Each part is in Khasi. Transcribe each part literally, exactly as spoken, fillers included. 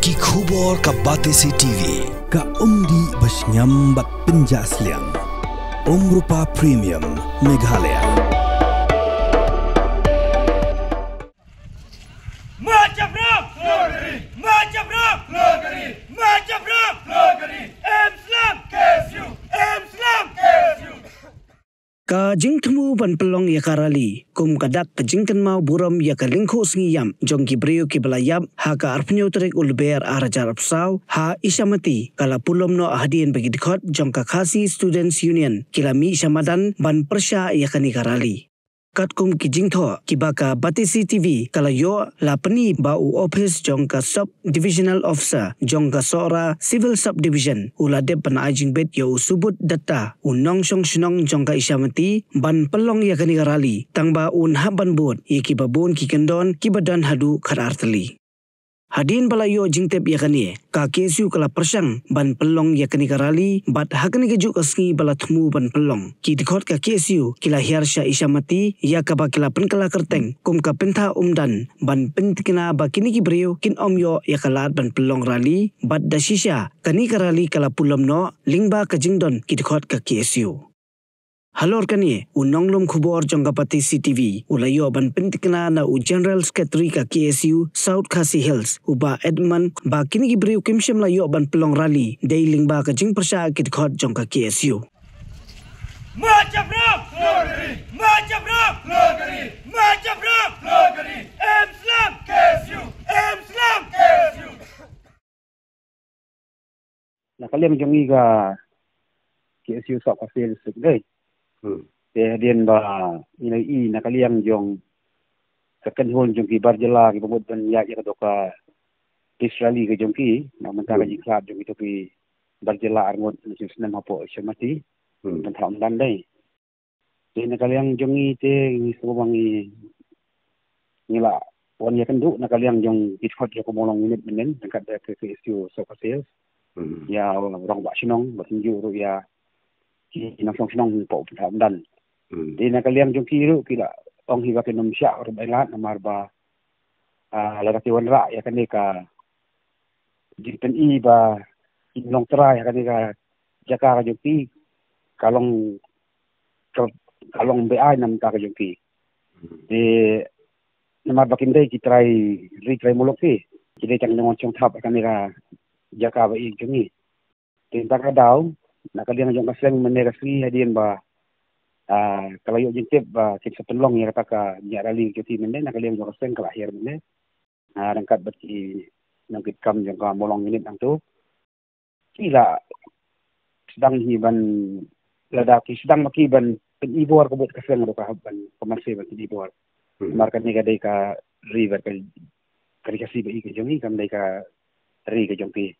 Ki khubor ka Batesi T V. Ka umdih ba shngiam bad pynjah sliang. Umrupa Premium Meghalaya. Macam ram! Logari! Macam ram! Logari! Macam ram! Logari! Em Slam! K S U! Em Slam! K S U! Ka jingthmu ban pynlong ïa ka rali kum ka dak ka jingkynmaw burom ïa ka lyngkhuh sngi ïap jong ki briew kiba la ïap ha ka arphew tarik u Lber ar hajar arphew saw ha Isamati ka la pulom noh hadien ba ki dkhot jong ka Khasi Students Union ki la mih sha madan ban pyrshah ïa kane ka rali. Katkum ki jingthoh kiba ka Batesi T V ka la ïoh, la pyni ba u ophis jong ka Sub Divisional Officer jong ka Sohra Civil Sub Division u la dep ban ai jingbit ïa u Subud Dutta, u nongshong shnong jong ka Isamati, ban pynlong ïa kane ka rali, tang ba un hap ban bud ïa kiba bun ki kyndon kiba don haduh khatar tylli. Hadien ba la ïoh jingtip ïa kane, ka K S U ka la pyrshang ban pynlong ïa kane ka rali, bad ha kane ka juh ka sngi ba la thmu ban pynlong, ki dkhot ka K S U ki la hiar sha Isamati, ïa kaba ki la pynkylla kyrteng kum ka Pynthah Umdan, ban pyntikna ba kine ki briew kin ym ïoh ïa ka lad ban pynlong rali, bad da shisha kane ka rali ka la pulom noh lyngba ka jingdon ki dkhot ka K S U. Halor kane, u nonglum khubor jong ka Batesi T V u la ïoh ban pyntikna na u General Secretary ka K S U South Khasi Hills, u Bah Edmund, ba kine ki briew kim shym la ïoh ban pynlong rali dei lyngba ka jingpyrshah ki dkhot jong ka K S U. Macam ram! Logari! Macam ram! Logari! Macam ram! Logari! Em Slam! K S U! Em Slam! K S U! Na ka liang jong ngi ka K S U South Khasi Hills dei. Hmm. Te hadien ba ngi la ïohi na ka liang jong ka kynhun jong ki bar jylla kiba mut ban ïaid ïa ka doka peace rally ka jong ki, na mynta ka Hmm. jingkhlad jong kito ki bar jylla arngut na snem hapoh Isamati. Hmm. Pynthah Umdan dei. Te na ka liang jong ngi te ngi sngewbha ngi, ngi la wan ïakynduh na ka liang jong ki dkhot jong ka Mawlong Unit mynnin, ryngkat da ka K S U South Khasi Hills. Hmm. Ïa u rangbah shnong, bad kumjuh ruh ïa ki nongshong shnong hapoh Pynthah Umdan. Hmm. Te na ka liang jong ki ruh ki la ong hi ba kin ym shah ruh ban ai lad namar ba, ah, lada ki wanrah ïa kane ka jingpyni ba kin long trai ha kane ka jaka ka jong ki, ka long, ka, ka long beaiñ na ka bynta ka jong ki. Hmm. Te namar ba kim dei ki trai ri trai muluk ki, ki dei tang ki nongwan shong thap ha kane ka jaka ba ïeit jong ngi. Te mynta ka daw, na ka liang jong ka seng mynne ka sngi hadien ba, ah, ka la ïoh jingtip ba kin sa pynlong ïa kata ka jingïaid rally jong ki mynne, na ka liang jong ka seng ka la hiar mynne. Ah, ryngkat bad ki nongkitkam jong ka Mawlong Unit nangtu. Ki la sdang hi ban, lada ki sdang ma ki ban pyni bor ka bud ka seng ruh ka hap ban, ka marse ban pyni bor. Hmm. Namar kane ka dei ka ri bad ka, ka ri Khasi ba ïeit ka jong ngi, kam dei ka ri ka jong ki.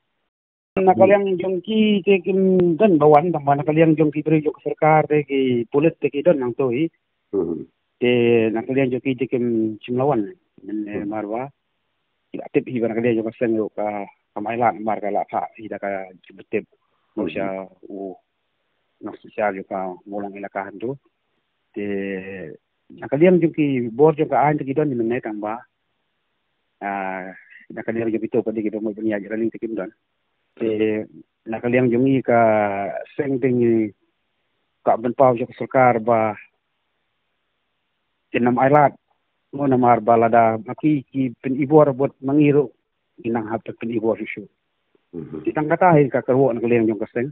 Na ka Hmm. liang jong ki te kim don ba wan, tang ba na ka liang jong ki briew jong ka sorkar te ki pulit te ki don nangtu hi. Hmm. Te na ka liang jong ki te kim shym la wan. Mynne Hmm. namar ba ki la tip hi ba na ka liang jong ka seng ruh ka, kam ai lad namar ka la phah hi da ka jingpyntip Hmm. sha u nongsiar jong ka Mawlong Elaka hangtu. Te na ka liang jong ki bor jong ka aiñ te ki don hi mynne, tang ba, ah, na ka liang jong kito pat de kiba mut ban ïaid rally te kim don. Te na ka liang jong ngi ka seng te ngi kwah ban pynpaw sha ka sorkar ba kin ym ai lad, mo, namar ba lada ma ki ki pyni bor bad ma ngi ruh, ngi nang hap ban pyni bor shuh shuh. Mhm. Te tang kata hi ka kyrwoh na ka liang jong ka seng.